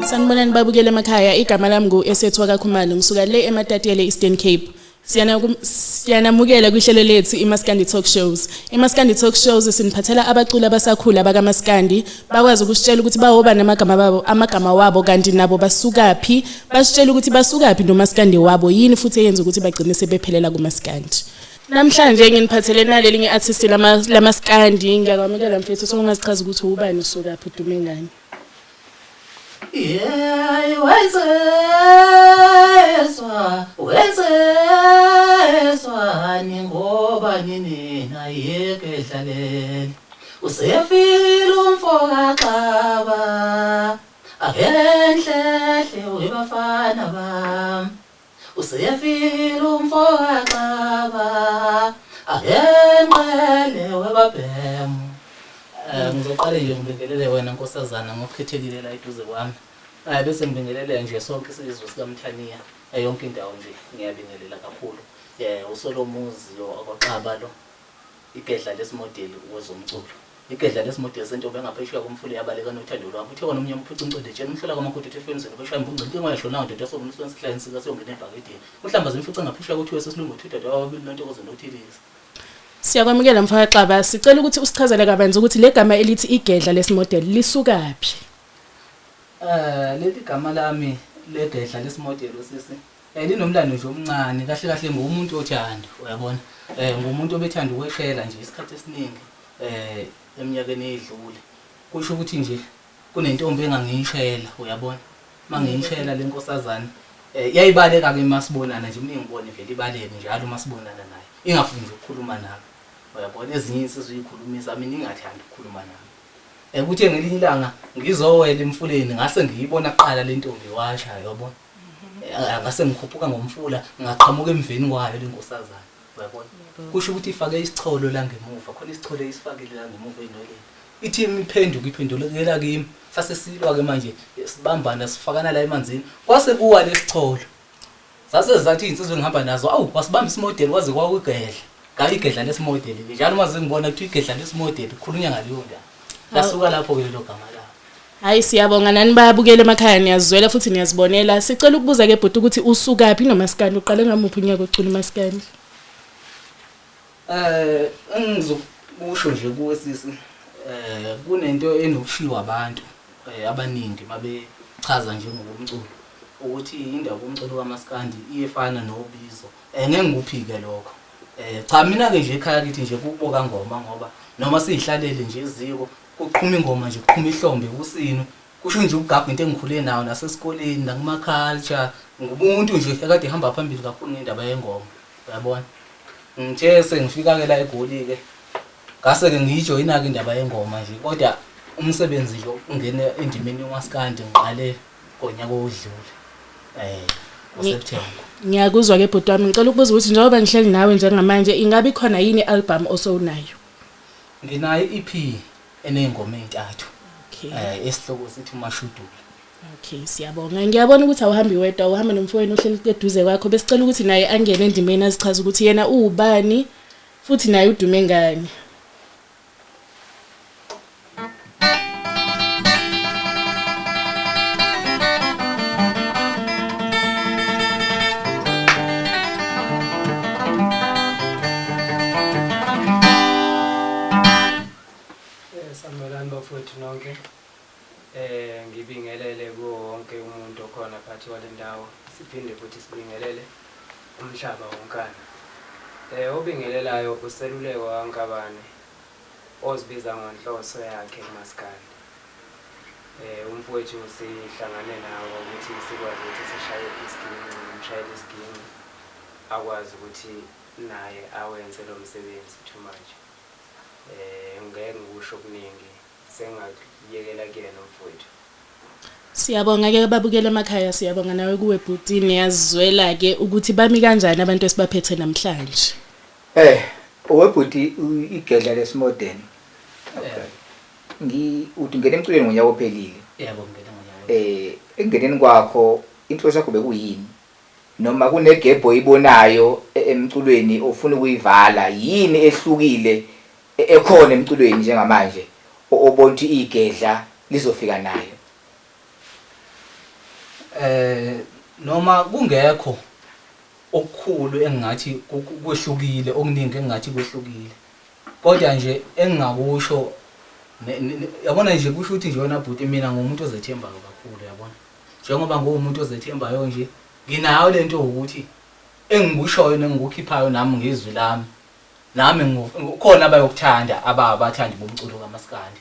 Sanibonani babukele emakhaya, igama lami ngu-Esethu wakaKhumalo, ngisuka le eMatatiele Eastern Cape. Siyanamukela kwihlelo lethu iMaskandi Talk Shows. IMaskandi Talk Shows siniphathela abaculi abasakhula bakaMaskandi, bakwazi ukusitshela ukuthi bawobani amagama babo, amagama wabo kanti nabo basukaphi, basitshela ukuthi basukaphi noMaskandi wabo, yini futhi eyenza ukuthi bagcine sebephelela kuMaskandi. Namhlanje nginiphathele naleli nge-artist lamaskandi, ngiyakwamukela mfethu, sokungazichaza ukuthi ubani, usukaphi, udume ngani. Yeah, wenzeswa, wenzeswa ningoba nina yeke dlalele. Usefikile umfo kaXaba, akenhlehle webafana bami. Usefikile umfo kaXaba, akenqele webabhemu. Ngizoqale nje ngibingelele wena nkosazana ngokukhethekile la eduze kwami. Bese ngibingelele nje sonke isizwe sikaMthaniya, yonke indawo nje ngiyabingelela kakhulu. USolomuzi lo wakwaXaba lo, igedla lesimodeli kwezomculo. Igedla lesimodeli sentombi engaphesheya komfula eyabaleka nothando lwakho. Uthe wona umnyama uphuca umcwende etsheni, umhlola kwamagudu ethe efemzini ubeshaya imbungce inkinga yashona ndoda yasoka umsweni sihlala insika siyongena ebhakedeni. Uhlambaza imfuca ngaphesheya kuthiwe sesilungu uthudada wababili nontokozo nothilisa. Siyakwamukela mfaka Xaba, sicela ukuthi usichazele kabanzi ukuthi le gama elithi igedla lesimodeli lisukaphi? Leli gama lami legedla lesimodeli sisi linomlando nje omncane, kahle kahle ngumuntu othando, uyabona. Ngumuntu obethanda ukweshela nje isikhathi esiningi eminyakeni eyedlule. Kusho ukuthi nje kunentombi engangiyishela, uyabona. Mangiyishela le nkosazane yayibaleka ke masibonana nje, mina ngibone vele ibaleke njalo uma sibonana naye. Ingafuni nje ukukhuluma nami. Uyabona ezinye insizwa uyikhulumisa mina ingathandi ukukhuluma nami. Kuthe ngelinye ilanga ngizowela emfuleni ngase ngiyibona kuqala le ntombi iwasha, uyabona. Ngase ngikhuphuka ngomfula ngaqhamuka emveni kwayo le nkosazane, uyabona. Kusho ukuthi ifake isicholo la ngemuva, khona isicholo eyisifakile la ngemuva ey'nweleni. Ithi imiphenduko iphendulekela kimi, sase silwa-ke manje sibambana sifakana la emanzini, kwase kuwa lesicholo. Zase zathi iy'nsizwa engihamba nazo, awu wasibamba isimodeli kwaze kwawigedla. Ngabe igedla lesimodeli-ke, njalo uma zingibona kuthiwa igedla lesimodeli, kukhulunywa ngaleyo ndaba. Lasuka lapho-ke lelo gama labo. Hayi siyabonga nani babukele emakhaya, niyazizwela futhi niyazibonela. Sicela ukubuza ke bhuti ukuthi usukaphi noMaskandi, uqale ngamuphi unyaka ucula uMaskandi? Engizokusho nje kuwe sisi, kunento enokushiwo abantu abaningi mabechaza nje ngokomculo ukuthi indaba yomculo kaMaskandi iyefana nobizo. Ngeke ngikuphike lokho. Cha mina-ke nje ekhaya kithi nje kubo kaNgoma, ngoba noma siyihlalele nje eziko kuqhuma ingoma nje, kuqhuma ihlombe kusinwe, kusho nje ukugabha into engikhule nayo nasesikoleni nakuma-culture. Ngumuntu nje ekade ehamba phambili kakhulu ngendaba yengoma, uyabona. Ngithe sengifika-ke la eGoli-ke ngase-ke ngiyijoyina-ke indaba yengoma nje, kodwa umsebenzi nje ungene endimeni yomaskandi ngiqale ngonyaka odlule ngoSeptember. Ngiyakuzwa ke bhuti wami, ngicela ukubuza ukuthi njengoba ngihleli nawe njengamanje ingabe ikhona yini i-album osowunayo? Nginayo i-EP eney'ngoma ey'ntathu esihloko sithi uMashudula. Okay, siyabonga. Ngiyabona ukuthi awuhambi wedwa, uhamba nomfowenu ohleli eduze kwakho. Besicela ukuthi naye angene endimeni azichaze ukuthi yena uwubani futhi naye udume ngani. Sanibonani bafowethu nonke. Ngibingelele kuwo wonke umuntu okhona phakathi kwale ndawo, siphinde futhi sibingelele umhlaba wonkana. Obingelelayo uSeluleko kaNkabane ozibiza ngonhloso yakhe kumaskandi. Umfowethu sihlangane nawo ukuthi sikwazi ukuthi sishaye isiginci, ngimshayele isiginci akwazi ukuthi naye awenze lo msebenzi too much. Ngeke ngikusho okuningi. Sengingakuyekela kuyena umfowethu. Siyabonga ke babukele emakhaya, siyabonga nawe kuwe bhuti, niyazizwela ke ukuthi bami kanjani abantu esibaphethe namhlanje. Owebhuti igedla lesimodern. Okay. Ngi uthi ungena emculweni ngonyaka ophelile. Yebo, ngingena ngonyaka. Ekungeneni kwakho inhloso yakho bekuyini? Noma kunegebho oyibonayo emculweni ofuna ukuyivala? Yini ehlukile ekhona emculweni njengamanje obona ukuthi igedla lizofika nayo? Noma kungekho okukhulu engingathi kwehlukile, okuningi engingathi kwehlukile, kodwa nje engingakusho, yabona nje, kusho ukuthi nje wena bhuti, mina ngumuntu ozethembayo kakhulu, yabona. Njengoba nguwumuntu ozethembayo nje, nginayo lento ukuthi engikushoyo nengikukhiphayo nami ngezwi lami, nami khona abayokuthanda, abathandi bomculo kamaskandi.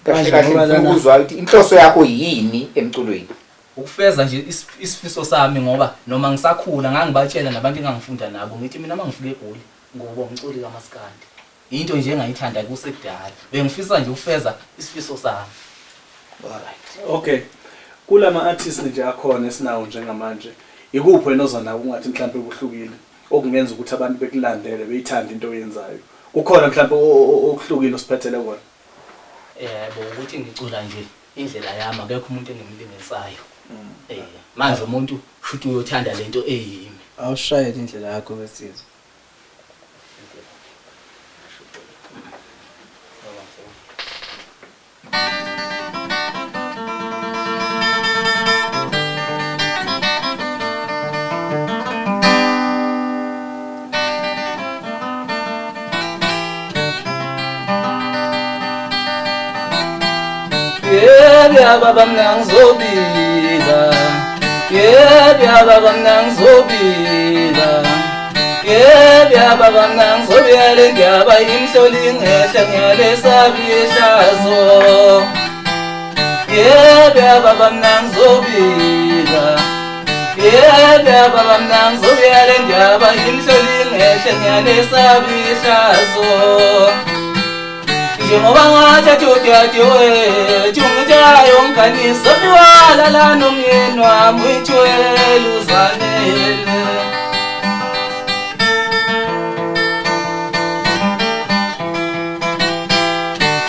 Kahle kahle ngifuna ukuzwa ukuthi inhloso yakho yini emculweni. Ukufeza nje isifiso sami, ngoba noma ngisakhula ngangibatshela nabantu engangifunda nabo, ngithi mina uma ngifika eGoli ngoba umculi kamaskandi. Into nje engayithanda kusekudala, bengifisa nje ukufeza isifiso sami. Alright. Okay. Kulama artists nje akhona esinawo njengamanje, ikuphi wena oza nako ungathi mhlambe kuhlukile okungenza ukuthi abantu bekulandele beyithande into oyenzayo? Kukhona mhlambe okuhlukile osiphethele kona? Yebo, ukuthi ngicula nje indlela yami, akekho umuntu engimlingisayo. Manje umuntu shuthi uyothanda lento eyimi. Awushayele indlela yakho wesizwe. Yebo ya baba, mina ngizobika. Yebo ya baba, mina ngizobika. Yebo ya baba, mina ngizobika le ndaba, imhloli ngehle, ngiyalesabi ihlazo. Yebo ya baba, mina ngizobika. Yebo ya baba, mina ngizobika le ndaba, imhloli ngehle, ngiyalesabi ihlazo. Njengoba ngathatha udadewethu, ngithayo ngikanisa, fiwalala nomyeni wami, uyithwele uzanele.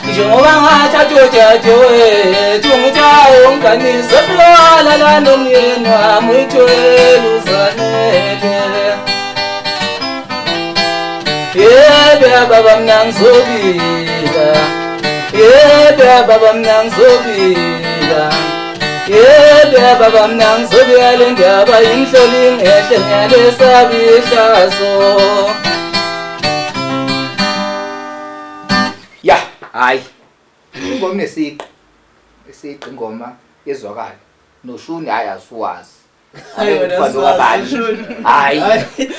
Njengoba ngathatha udadewethu, ngithayo ngikanisa, fiwalala nomyeni wami, uyithwele uzanele. Yebo ya baba, mina ngizobika. Yebo ya baba, mina ngizobika. Yebo ya baba, mina ngizobika le ndaba, imhloli ngehle, ngiyalesabi ihlazo. Ya, hayi. Ingoma inesiqi. Isiqi ingoma yezwakala. Noshuni hayi asuwazi. Hayi wena, asiwazi ushuni. Hayi.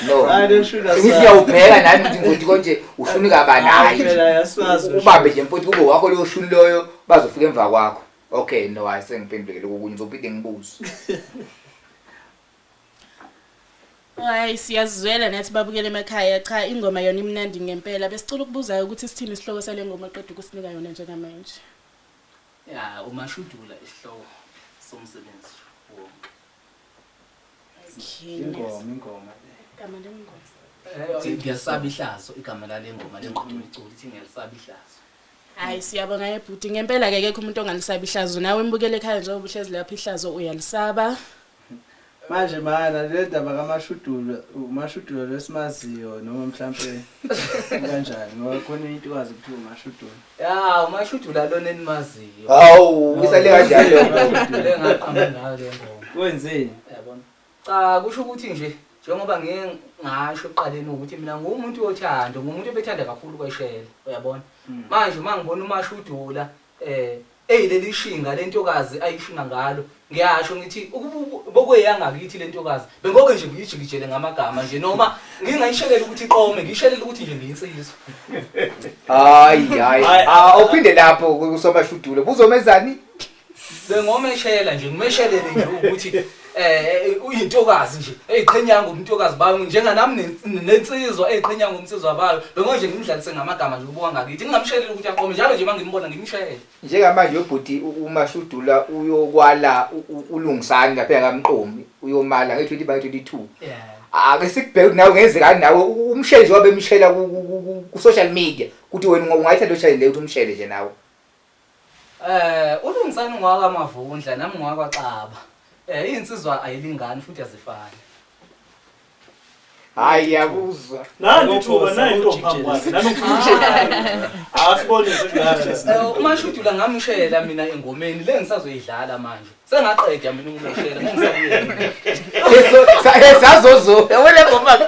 No. Hayi lo shuni asiwazi. Ngithi uyawubheka nami ngithi ngothi konje ushuni kabani, Hayi hayi. phela asiwazi ushuni. Ubambe nje mfowethu, kube wakho leyo shuni loyo, bazofika emva kwakho. Okay, no, hayi, sengiphendulekele kokunye, ngizophinde ngibuze. Hayi, siyazizwela nathi babukele emakhaya. Cha, ingoma yona imnandi ngempela. Besicela ukubuza ukuthi sithini isihloko sale ngoma oqeda ukusinika yona njengamanje. Ya, umashudula isihloko somsebenzi wonke. Okay. Ingoma le. Igama lengoma. Ngiyasaba ihlazo, igama lale ngoma lenqondo iculo ithi ngiyalisaba ihlazo. Hayi, siyabonga ebhuti. Ngempela ke akekho umuntu ongalisaba ihlazo. Nawe mbukele ekhaya, njengoba uhlezi lapha, ihlazo uyalisaba. Manje mana le ndaba kaMashudula, uMashudula lesimaziyo noma mhlampe kanjani, ngoba khona intokazi kuthiwa uMashudula. Ya, umashudula lona enimaziyo. Hawu, isale kanjalo. Le ngaqamba ngayo le ngoma. Wenzeni? Yabona. Cha, kusho ukuthi nje njengoba ngiye ngasho ekuqaleni ukuthi mina ngumuntu wothando, ngumuntu obethanda kakhulu kweshela, uyabona. Manje uma ngibona umashudula eyileli shinga lentokazi ayishinga ngalo, ngiyasho ngithi bokweyangakithi lentokazi, bengoke nje ngiyijikijele ngamagama nje, noma ngingayisheleli ukuthi iqome, ngiyishelele ukuthi nje ngiyinsizwa. Hayi hayi. Ah, uphinde lapho kusomashudula. Buzomezani? Bengomeshela nje, ngimeshelele nje ukuthi uyintokazi nje eyiqhenya ngomntokazi bayo, njenganami nensizwa eyiqhenya ngomnsizwa bayo, bengonje ngimdlalise ngamagama nje ubuka ngakithi, ngingamsheleli ukuthi aqome, njalo nje mangimbona ngimshele. Njengamanje ubhuti uMashudula uyokwala uLungisani lapha engakamqomi, uyomala nge-20 by 22. Ake sikubheke nawe ngenzekani nawe umshele njengoba bemshela ku-social media, ukuthi wena ungayithatha lo challenge leyo ukuthi umshele nje nawe. ULungisani ngowakaMavundla, nami ngowakwaXaba. Insizwa ayilingani futhi azifani. Hayi yakuzwa. Nani ithuba nayi intombi phambi kwakhe. Nami ngifuna. Asibonise kahle. UMashudula ngamshela mina engomeni le ngisazoyidlala manje. Sengaqeda mina ukumshela ngisabuyela. Sazozo. Yabona ngoma.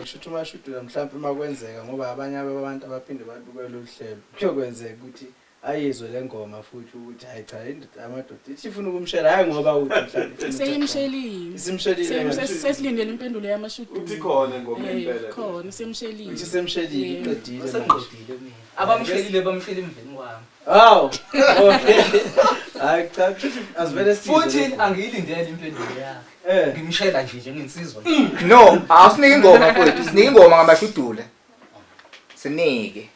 Kusho ukuthi uMashudula mhlawumbe uma kwenzeka ngoba abanye abantu abaphinde babuke lolu hlelo kuyokwenzeka ukuthi ayizwe le ngoma futhi ukuthi hayi cha indoda amadoda ithi ifuna ukumshela hayi ngoba uthi mhlawumbe Seyimshelile. Isimshelile. Sesilindele impendulo yaMashudula. Uthi khona engomeni impela. Khona semshelile. Uthi semshelile uqedile manje. Sengiqedile mina. Abamshelile bamshela emveni kwami. Hawu. Okay. Hayi cha asivele sizwe. Futhi angiyilindele impendulo yakhe. Ngimshela nje njengensizwa. No, awusinike ingoma mfowethu, sinike ingoma ngaMashudula. Sinike.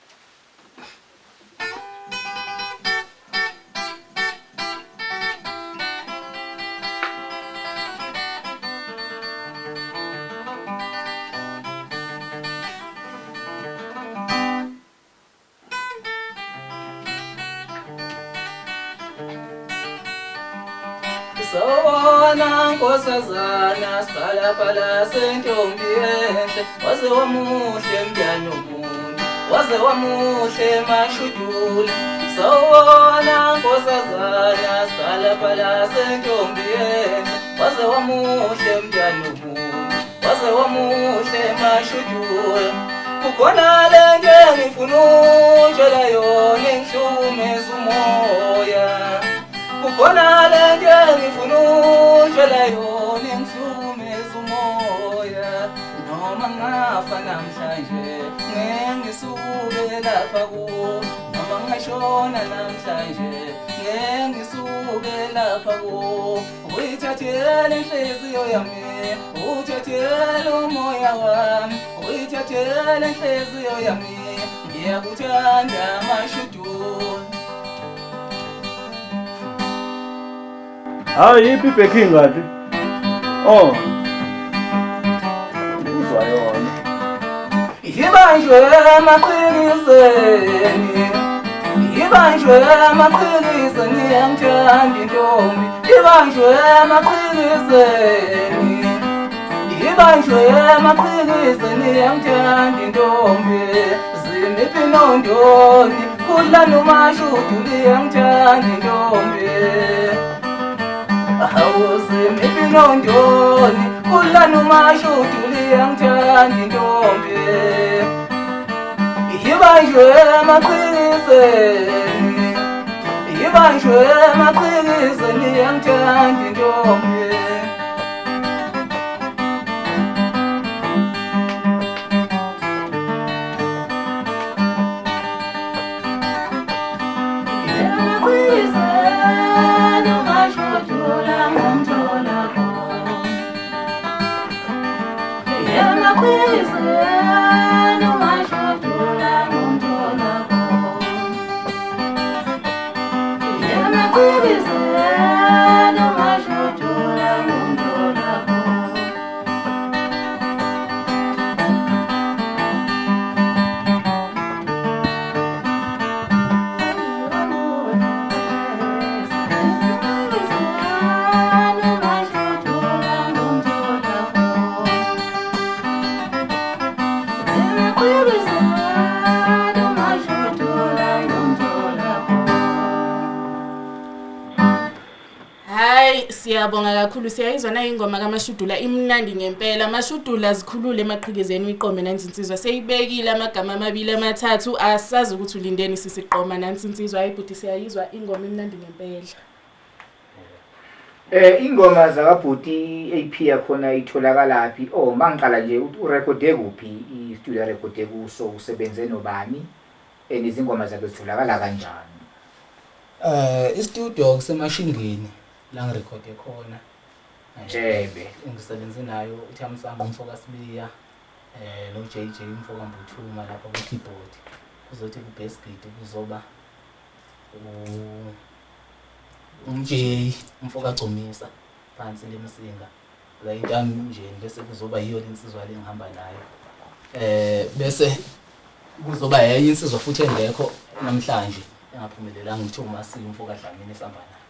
Sawubona nkosazana siphalaphala sentombi enhle waze wamuhle mntana womuntu waze wamuhle Mashudula. Sawubona nkosazana siphalaphala sentombi enhle waze wamuhle mntana womuntu waze wamuhle Mashudula. Kukhona lento engifuna utshela yona engihlukumeza umoya. Kukhona lento engifuna utshela yona engihlukumeza umoya. Noma ngafa namhlanje ngeke ngisuke lapha kuwo, noma ngashona namhlanje ngeke ngisuke lapha kuwo. Uyithathele inhliziyo yami, uthathele umoya wami, uyithathele inhliziyo yami, ngiyakuthanda Mashudula. Hayi iphi backing kanti? Oh. Uzwa yona. Ibanjwe emaqhiliseni, ibanjwe emaqhiliseni yangithanda intombi, ibanjwe emaqhiliseni, ibanjwe emaqhiliseni yangithanda intombi, zimiphi nondoni, kudla noMashudula yangithanda intombi. Awuzimiphi nondoni, kudla noMashudula yangithanda intombi. Ibanjwe emaqhiliseni, ibanjwe emaqhiliseni yangithanda intombi. Emaqhiliseni uMashudula ngumthola khona. Emaqhiliseni uMashudula ngumthola khona. Emaqhiliseni uMashudula ngumthola khona. Hayi siyabonga kakhulu, siyayizwa na ingoma kaMashudula imnandi ngempela. Mashudula zikhulule emaqhikizeni uyiqome nansi insizwa seyibekile amagama amabili amathathu, asazi ukuthi ulindeni sisiqoma nansi insizwa. Hayi bhuti siyayizwa ingoma imnandi ngempela. Ingoma zakabhuti AP yakhona itholakalaphi? Oh mangiqala nje urekhode kuphi, i-studio rekhode kuso, usebenze nobani, and izingoma zakhe zitholakala kanjani? Istudio kusemashingeni la ngirekhode khona. Tshebe. Ngisebenze nayo uThamsanqa umfoka Sibiya, no JJ umfoka Mbuthuma lapha ku keyboard. Kuzothi ku bass guitar kuzoba uMJ umfoka Gcumisa phansi lemsinga. La intami nje bese kuzoba yiyo lensizwa le ngihamba nayo. Bese Kuzoba yenye insizwa futhi engekho namhlanje engaphumelelanga, kuthiwa uMasiya umfo kaDlamini esihamba naye.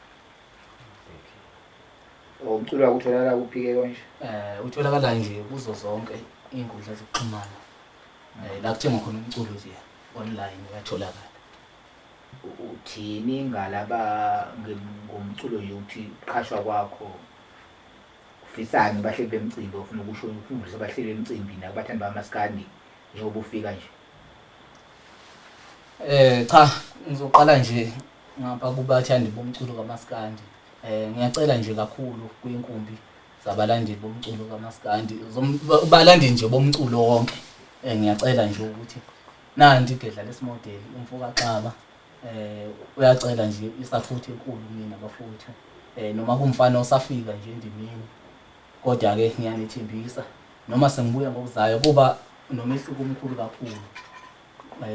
Umculo wakho utholakala kuphi-ke konje? Utholakala nje kuzo zonke iy'nkundla zokuxhumana. La kuthengwa khona umculo nje online uyatholakala. Uthini ngalaba ngomculo nje uthi uqhashwa kwakho ufisani bahleli bemcimbi ofuna ukusho ufundise abahleli bemcimbi nakubathandi bamaskandi njengoba ufika nje? Cha, ngizoqala nje ngapha kubathandi bomculo kamaskandi. Ngiyacela nje kakhulu kwinkumbi zabalandeli bomculo kamaskandi, balandeli nje bomculo wonke. Ngiyacela nje ukuthi nanti igedla lesimodeli umfo kaXaba. Uyacela nje isaphothi enkulu kumina bafowethu. Noma kumfana osafika nje endimeni, kodwa ke ngiyanithembisa noma sengibuya ngokuzayo kuba nomehluko omkhulu kakhulu.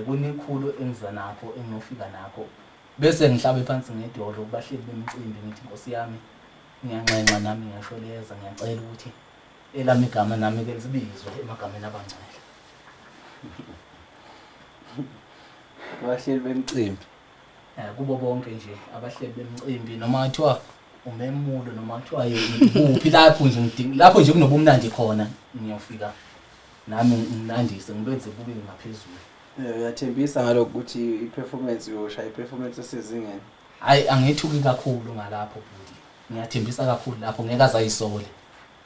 Kunekhulu engiza nakho engiyofika nakho, bese ngihlabe phansi ngedolo kubahleli bemicimbi ngithi Nkosi yami ngiyanxenxa nami ngiyasholeza, ngiyacela ukuthi elami igama nami ke libizwe emagameni abangcwele. Abahleli bemicimbi. Kubo bonke nje abahleli bemicimbi, noma kuthiwa umemulo noma kuthiwa ikuphi lapho nje ngidinga lapho nje kunobumnandi khona, ngiyofika nami nginandise ngibenze kube ngaphezulu. Uyathembisa ngalokho ukuthi i-performance uyoshaya i-performance esezingeni? Hayi, angithuki kakhulu ngalapho bhuti, ngiyathembisa kakhulu lapho, ngeke azayisole.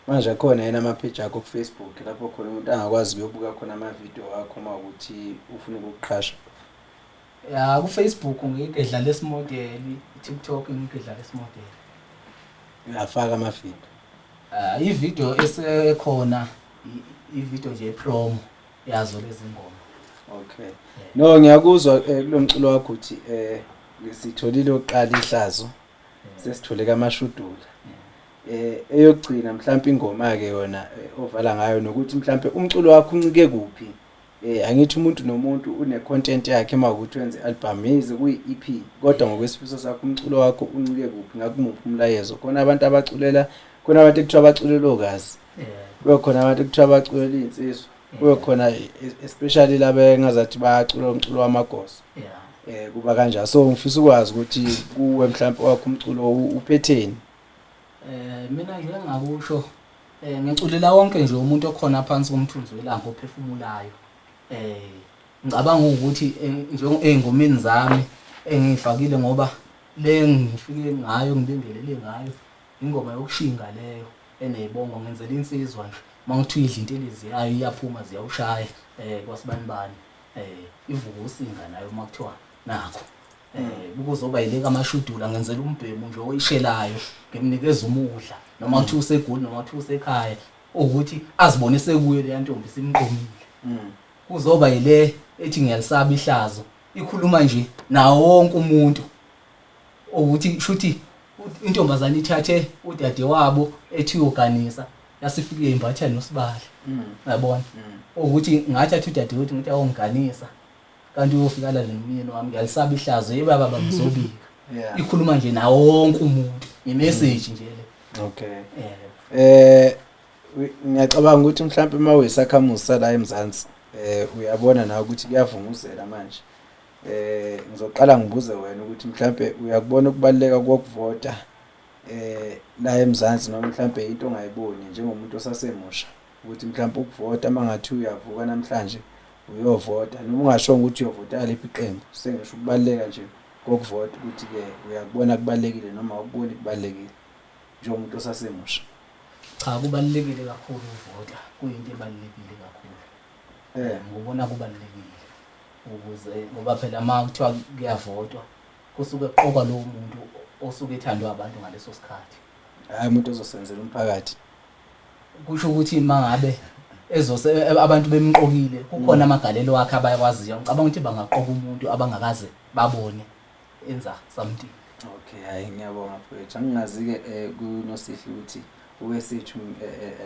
Manje akhona yena ama-page akho ku-Facebook lapho khona umuntu angakwazi ukuyobuka khona ama-video wakho uma ukuthi ufuna ukukuqhasha? Ya, ku-Facebook ngigedla lesimodeli, TikTok ngigedla lesimodeli. Uyafaka ama-video? I-video esekhona, i-video nje promo yazo lezi ngoma. Okay. No, ngiyakuzwa kulo mculo wakho ukuthi sitholile oqala ihlazo, sesithole kaMashudula. Eyogcina mhlawumbe ingoma ke yona ovala ngayo, nokuthi mhlawumbe umculo wakho uncike kuphi. Angithi umuntu nomuntu une content yakhe uma ukuthi wenze album yize kuyi EP, kodwa ngokwesifiso sakho umculo wakho uncike kuphi, ngakumuphi umlayezo? Khona abantu abaculela, khona abantu ekuthiwa baculela ogazi, kube khona abantu ekuthiwa baculela iy'nsizwa, kube khona especially laba engazathi bayacula umculo wamagoso. Kuba kanjalo. So ngifisa ukwazi ukuthi kuwe mhlawumbe wakho umculo uphetheni. Mina nje engakusho, ngiculela wonke nje umuntu okhona phansi komthunzi welanga ophefumulayo. Ngicabanga ukuthi nje ey'ngomeni zami engiyifakile, ngoba le ngifike ngayo ngibingelele ngayo ingoma yokushinga leyo eneyibongo, ngenzela insizwa nje uma ngithiwa idla intelezi yayo iyaphuma ziyawushaya kwasibanibani, ivuka usinga nayo uma kuthiwa nakho. Kuzoba yile kaMashudula, ngenzela umbhemu nje oyishelayo, ngimnikeza umudla noma kuthiwa usegoli noma kuthiwa usekhaya, ukuthi azibone sekuye leya ntombi simqomile. Kuzoba yile ethi ngiyalisaba ihlazo, ikhuluma nje nawo wonke umuntu, ukuthi shuthi intombazane ithathe udadewabo ethi uyoganisa, yasifike imbatha nosibali. Uyabona? Ukuthi ngathatha udadewethu ngithi awungiganisa, kanti uyofika la nomyeni wami, ngiyalisaba ihlazo, yebo baba ngizobika. Ikhuluma nje nawo wonke umuntu, i-message nje le. Okay. Ngiyacabanga ukuthi mhlawumbe uma uyisakhamuzi sala eMzansi, uyabona nawe ukuthi kuyavunguzela manje. Ngizoqala ngibuze wena ukuthi mhlawumbe uyakubona ukubaluleka kokuvota la eMzansi, noma mhlawumbe into ongayiboni njengomuntu osasemusha, ukuthi mhlawumbe ukuvota uma ngathi uyavuka namhlanje uyovota, noma ungashongo ukuthi uyovota liphi iqembu, sengisho ukubaluleka nje kokuvota ukuthi-ke uyakubona kubalulekile noma awukuboni kubalulekile njengomuntu osasemusha. Cha, kubalulekile kakhulu ukuvota, kuyinto ebalulekile kakhulu. Ngibona kubalulekile ukuze, ngoba phela uma kuthiwa kuyavotwa kusuke kuqokwa lowo muntu osuke ethandwa abantu ngaleso sikhathi. Hhayi umuntu ozosebenzela umphakathi. Kusho ukuthi uma ngabe abantu bemqokile, kukhona amagalelo akhe abayakwaziyo. Ngicabanga ukuthi bangaqoka umuntu abangakaze babone enza something. Okay, hayi ngiyabonga mfowethu. Angingazi-ke kuNosihle ukuthi uwesethu,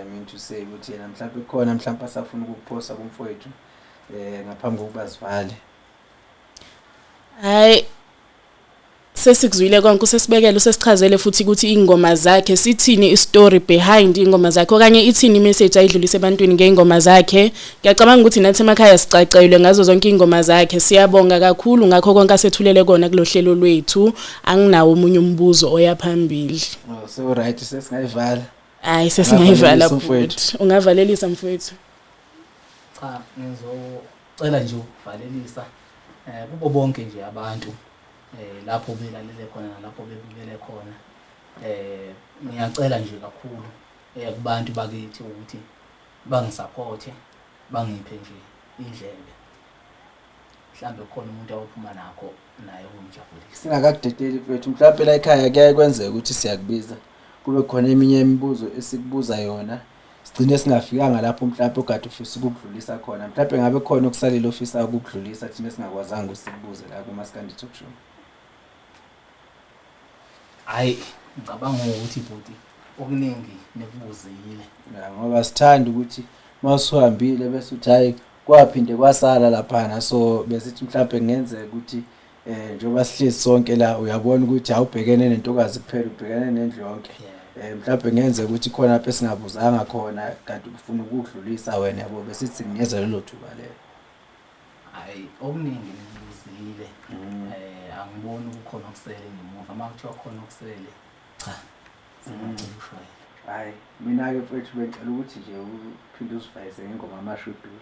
I mean to say ukuthi yena mhlawumbe kukhona mhlawumbe asafuna ukukuphosa kumfowethu ngaphambi kokuba sivale. Hayi, Sesikuzwile konke, usesibekele, usesichazele futhi ukuthi ingoma zakhe sithini, i-story behind ingoma zakhe okanye ithini i-message ayidlulise ebantwini ngey'ngoma zakhe. Ngiyacabanga ukuthi nathi emakhaya sicacelwe ngazo zonke iy'ngoma zakhe. Siyabonga kakhulu ngakho konke asethulele kona kulo hlelo lwethu. Anginawo omunye umbuzo oya phambili. Oh, so right, sesingayivala. Hayi, sesingayivala. Ungavalelisa, mfowethu. Bhuti, ungavalelisa mfowethu. Cha, ngizocela nje ukuvalelisa kubo bonke nje abantu lapho belalele khona nalapho bebukele khona. Ngiyacela nje kakhulu kubantu bakithi ukuthi bangisupporte, bangiphe nje indlebe. Mhlambe khona umuntu awophuma nakho naye ukumjabulisa. Singakakudedeli mfethu, mhlawumbe la ekhaya kuyaye kwenzeka ukuthi siyakubiza, kube khona eminye imibuzo esikubuza yona, sigcine singafikanga lapho mhlawumbe okade ufisa ukukudlulisa khona. Mhlawumbe ngabe khona okusalile ofisa ukukudlulisa thina singakwazanga ukuthi sikubuze la kuMaskandi Talk Show. Hayi, ngicabanga ukuthi bhuti okuningi nekubuzile. Ya, ngoba sithanda ukuthi mawusuhambile bese uthi hayi kwaphinde kwasala laphana, so besithi mhlawumbe kungenzeka ukuthi njengoba sihlezi sonke la uyabona ukuthi awubhekene nentokazi kuphela, ubhekene nendlu yonke. Mhlawumbe kungenzeka ukuthi khona lapho esingabuzanga khona kanti ufuna ukudlulisa wena, yabo, besithi sinikeza lelo thuba lelo. Hayi, okuningi nikubuzile. Angiboni kukhona okusele ngemuva. Uma kuthiwa khona okusele, cha, sengicela ushwele. Hayi, mina-ke mfethu bengicela ukuthi nje uphinde uzifayise ngengoma Amashudula.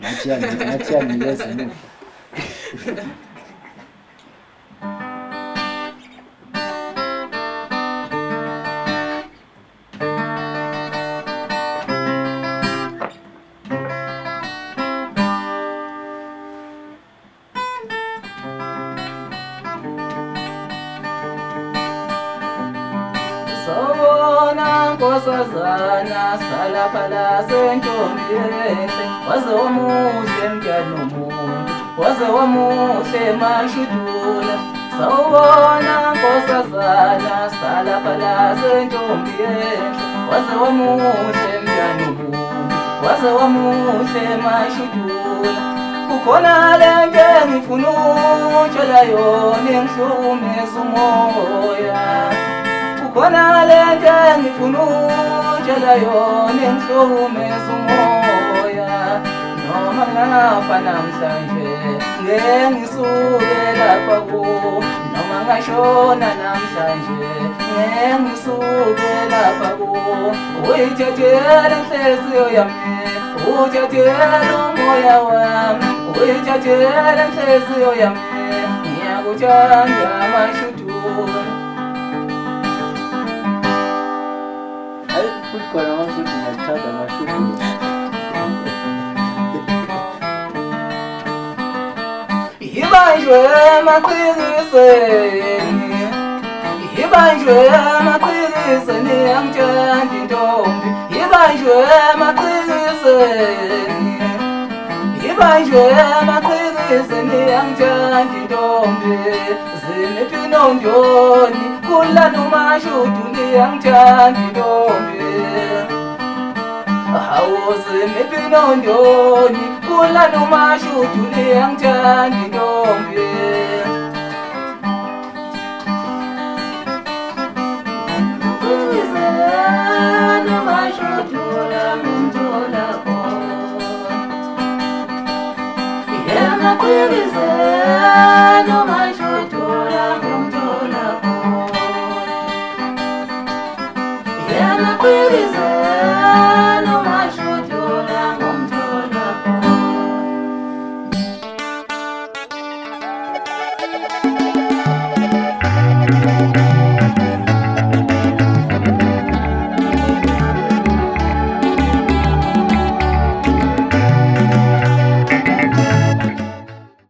Ngathi yanginikeza umuva. Sawubona nkosazana, siphalaphala sentombi enhle, waze wamuhle mntwana womuntu, waze wamuhle Mashudula. Sawubona nkosazana, siphalaphala sentombi enhle, waze wamuhle mntwana womuntu, waze wamuhle Mashudula. Kukhona lento engifuna ukutshela yona engihlukumeza umoya. Kukhona lento engifuna ukutshela yona engihlukumeza umoya. Noma ngafa namhlanje ngeke ngisuke lapha kuwe, noma ngashona namhlanje ngeke ngisuke lapha kuwe. Uyithathele inhliziyo yami, uthathele umoya wami, uyithathele inhliziyo yami, ngiyakuthanda Mashudula. Hayi, futhi khona masuthi ngiyakuthanda Mashudula. Ibanjwe emaqhikiseni, ibanjwe emaqhikiseni, yangithanda intombi. Ibanjwe emaqhikiseni, ibanjwe emaqhikiseni, yangithanda intombi. Zimiphi nondoni kula noMashudula, yangithanda intombi. Hawu, zimiphi nondoni kula noMashudula, yangithanda intombi. Mashudula ngimthola khona, yena qhikizeni Mashudula ngimthola khona, yena qhikizeni.